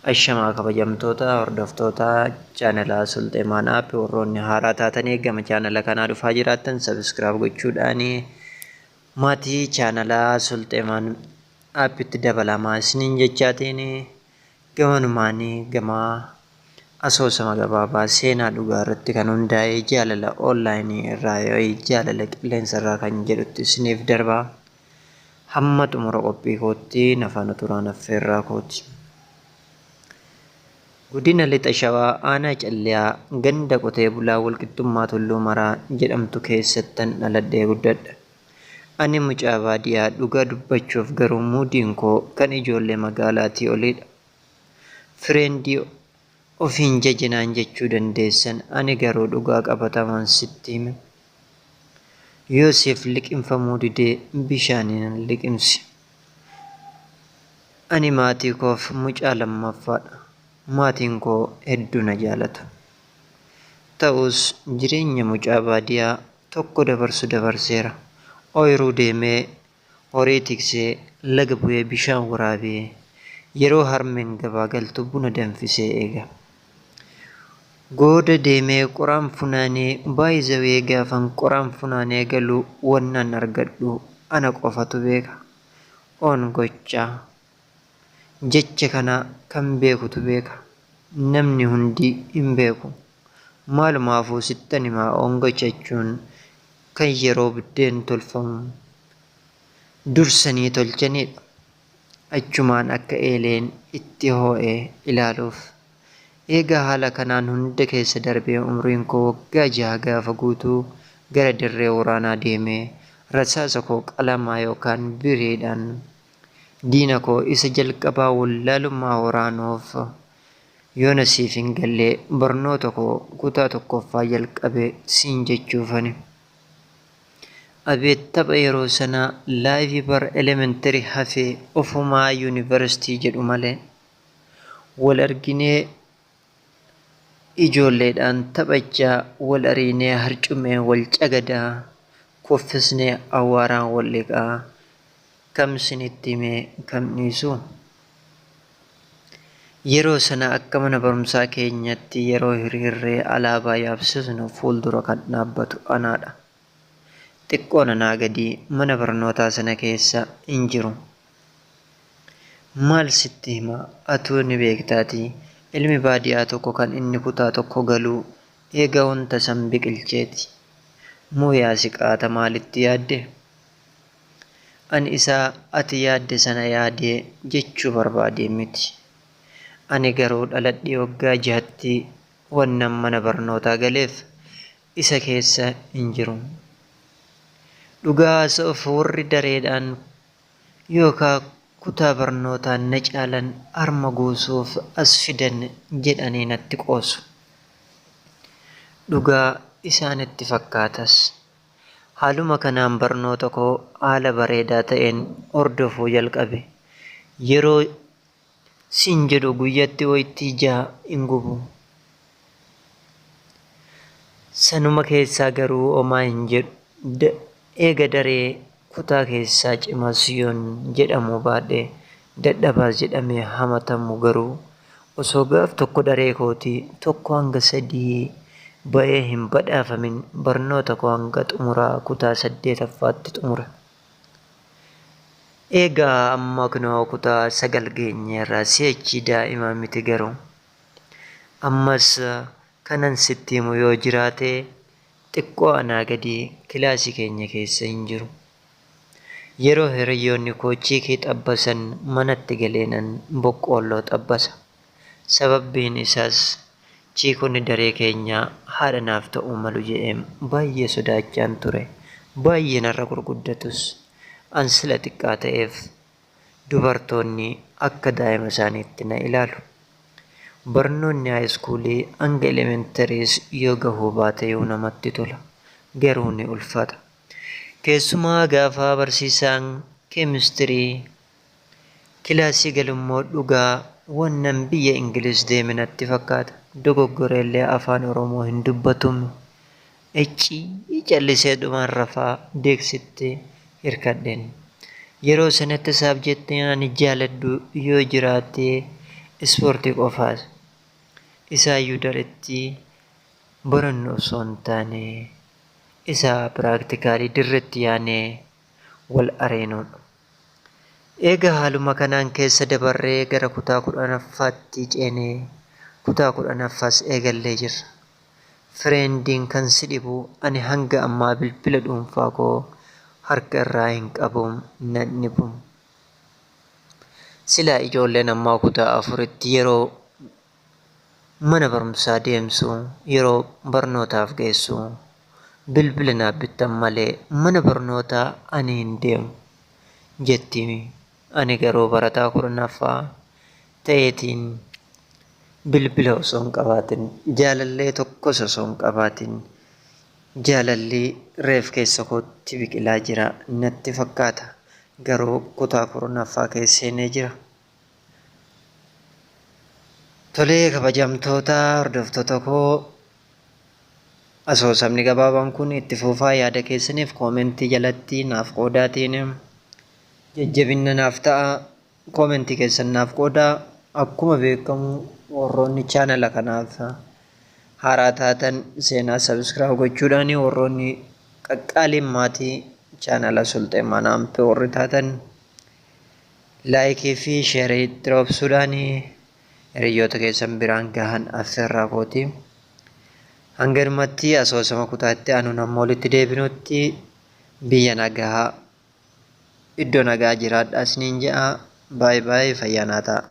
Ashamaa kabajamtoota hordoftoota chaanala Sulxeemaan App, warroonni haaraa taatanii gama chaanala kanaa dhufaa jiraattan subscribe gochuudhaan maatii chaanala Sulxeemaan Appitti dabalamaa isiniin jechaatiin, gamanumaan gama asoosama gabaabaa seenaa dhugaa irratti kan hundaa'e jaalala onlaayinii irraa yoo jaalala qilleensa irraa kan jedhutti isiniif darbaa. Hamma xumura qophii kootti nafaana turaan affeerraa kooti. Godina Lixa Shawaa, Aanaa Calliyaa, ganda qotee bulaa Walqixxummaa Tulluu Maraa jedhamtu keessattan dhaladhee guddadhe. Ani mucaa baadiyyaa, dhugaa dubbachuuf garuu muudiin koo kan ijoollee magaalaatii oliidha. Fireendii ofiin jajinaan jechuu dandeessan, ani garuu dhugaa qabatamaan sitti hime. Yoo siif liqimfamuu didee bishaaniin liqimsi. Ani maatii koof mucaa lammaffaadha. Maatiin koo hedduu na jaalatu. Ta'us jireenya mucaa baadiyaa tokko dabarsu dabarseera. Ooyiruu deemee horii tiksee, laga bu'ee bishaan waraabee, yeroo harmeen gabaa galtu buna danfisee eega. Gooda deemee qoraan funaanee, by the way, gaafan qoraan funaanee galu wannan argadhu ana qofatu beeka. On gochaa. Jecha kana kan beekutu beeka. Namni hundi hin beeku. Maalumaafuu sittan himaa, ongocha jechuun kan yeroo biddeen tolfamu dursanii tolchanidha. Achumaan akka eeleen itti hoo'e ilaaluuf. Eegaa haala kanaan hunda keessa darbee umriin koo waggaa 6 gaafa guutuu gara dirree waraanaa deemee rasaasa koo qalamaa yookaan biriidhaan diina koo isa jalqabaa wallaalummaa waraanuuf, yoona siif hin galle barnoota koo kutaa tokkoffaa jalqabe siin jechuufani. Abeet tapha yeroo sanaa, life bar elementary hafee ofumaa yuunivarsiitii jedhu malee. Wal arginee ijoolleedhaan taphachaa, wal ariinee harcumeen wal cagadaa, kuffisnee awwaaraan wal dhiqaa, kam sinitti himee kam dhiisu? Yeroo sana akka mana barumsaa keenyatti yeroo hiriirree alaabaa yaabsisnu fuuldura kan dhaabbatu anaadha. Xiqqoon anaa gadi mana barnootaa sana keessa hin jiru. Maal sitti hima, atuu ni beektaatii, ilmi baadiyaa tokko kan inni kutaa tokko galu eega wanta san biqilcheeti. Moo yaa siqaata, maalitti yaadde? Ani isa ati yaadde sana yaadee jechuu barbaadee miti. Ani garuu dhaladhee waggaa 6tti wannan mana barnootaa galeef isa keessa hin jiru. Dhugaa haasa'uuf warri dareedhaan yookaa kutaa barnootaan na caalan harma guusuuf as fidan jedhanii natti qoosu. Dhugaa isaanitti fakkaatas. Haaluma kanaan barnoota koo haala bareedaa ta'een hordofuu jalqabe. Yeroo siin jedhu guyyatti waytii 6 hin gubu. Sanuma keessaa garuu homaa hin jedhu. Eega daree kutaa keessaa cimas yoon jedhamuu baadhe, dadhabaas jedhamee hamatamu garuu osoo gaaf tokko daree kootii 1 hanga 3 ba'ee hin badhaafamin barnoota koo hanga xumuraa kutaa saddeetaffaatti xumure. Eegaa amma kunoo kutaa 9 geenyeerra, si'achi daa'ima miti garuu. Ammas kanan sitti himu yoo jiraate, xiqqoo anaa gadi kilaasii keenya keessa hin jiru. Yeroo hiriyyoonni koo chiikii xabbasan manatti galeenan boqqoolloo xabbasa. Sababbiin isaas chiikonni daree keenyaa haadha naaf ta'uu malu jedheen baay'ee sodaachaan ture. Baay'ee narra gurguddatus. An sila xiqqaa ta'eef dubartoonni akka daa'ima isaaniitti na ilaalu. Barnoonni high schoolii hanga elementarys yoo gahuu baateyuu namatti tola. Garuu ni ulfaata. Keessumaa gaafa barsiisaan keemistirii kilaasii galummoo dhugaa wannan biyya Ingiliz deeme natti fakkaata. Dogoggoreellee afaan Oromoo hin dubbatum. Eccii, callisee dhumaan rafaa deeksitti hirkadheen. Yeroo sanatti subjectiin ani jaaladhu yoo jiraate Ispoortii qofaas. Isaayyuu dareetti barannu osoo hin taane isa piraaktikaalii dirreetti yaanee wal areenuudha. Egaa haaluma kanaan keessa dabarree gara kutaa 10ffaatti ceenee kutaa 10ffaas eegallee jirra. Fireendiin kan si dhibu ani hanga ammaa bilbila dhuunfaa koo harka irraa hin qabu nan dhibu. Silaa ijoolleen ammaa kutaa 4tti yeroo mana barumsaa deemsu, yeroo barnootaaf geessu bilbila naaf bittan malee mana barnootaa ani hin deemu jetti. Ani garuu barataa 10ffaa ta'eetiin bilbila osoo hin qabaatin, jaalallee tokkos osoo hin qabaatin, jaalalli reef keessa kootti biqilaa jira natti fakkaata. Garuu kutaa 10ffaa keessa seenee jira. Tolee, kabajamtoota hordoftoota koo, asoosamni gabaabaan kun itti fufaa. Yaada keessaniif koomentii jalatti naaf qoodaatiin jajjabina naaf ta'a. Koomentii keessan naaf qoodaa. Akkuma beekamu warroonni chaanala kanaaf haaraa taatan seenaa subscribe gochuudhaan, warroonni qaqqaaliin maatii chaanala Sulxee Manaampee warri taatan laayikii fi sheerii itti roobsuudhaan hiriyoota keessan biraan gahan affeerraa kooti. Hanganumatti asoosama kutaa itti aanuun hamma walitti deebinutti biyya nagaa, iddoo nagaa jiraadhaa isiniin jedha. Baay'ee baay'ee fayyaa naa ta'a.